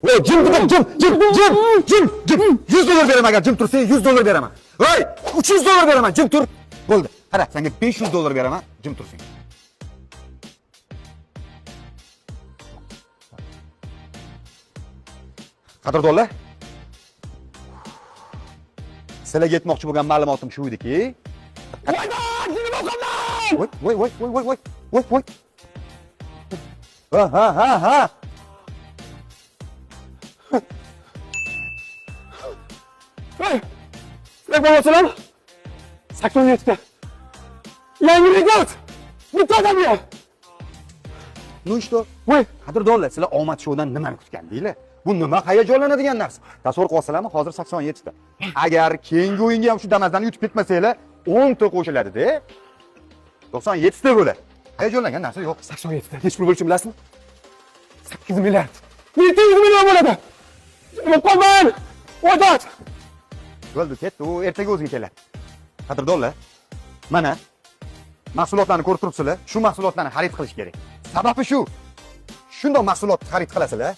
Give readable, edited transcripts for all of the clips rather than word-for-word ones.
Voy, jim tur, jim, jim, jim, jim, jim. 100 dollar beraman agar jim tursang, 100 dollar beraman. Voy, 300 dollar beraman, jim tur. Bo'ldi. Qara, senga 500 dollar beraman, jim tursang. Qadrdonlar, sizlarga aytmoqchi bo'lgan ma'lumotim shu ediki, voy, voy, voy, voy, voy, voy, voy, voy. Ha, ha, ha, ha. Hey! Sizlar ko'ryapsizlarmi? 87 ta. Yangi rekord! Bitta odamga! Ну и что? Voy! Qadrdonlar, sizlar omad shoudan nimani kutgandinglar? Bu nima hayajonlanadigan narsa? Tasavvur qilyapsizlarmi? Hozir 87 ta. Agar keyingi o'yinga ham shu Damasdan yutib ketmasanglar, 10 ta qo'shiladi-da. 97 ta bo'ladi. Hayajonlangan narsa yo'q. 87 ta. Necha pul bo'lishini bilasizmi? 8 milliard. 700 million bo'ladi. Muqobil! Voy dod! Bo'ldi, ketdi. U ertaga o'ziga keladi. Qadrdonlar, mana mahsulotlarni ko'rib turibsizlar. Shu mahsulotlarni xarid qilish kerak. Sababi shu. Shundoq mahsulot xarid qilasizlar,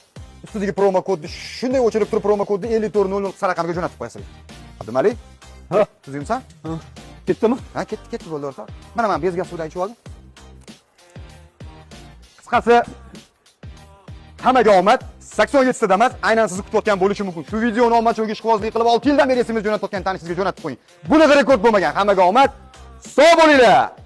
ustidagi promo kodni shunday o'chirib turib promo kodni 5400 raqamga jo'natib qo'yasizlar. Abdumalik? Ha? Tuzukmisan? Ketdimi? Ha, ketdi, ketdi bo'ldi o'rtoq. Mana men bezga suvdan ichib oldim. Qisqasi, hammaga omad. 87 ta emas, aynan sizni kutayotgan bo'lishi mumkin. Shu videoni omad shouga ishqibozlik qilib 6 yildan beri SMS jo'natayotgan tanishingizga jo'natib qo'ying. Bunaqa rekord bo'lmagan. Hammaga omad. Sog' bo'linglar.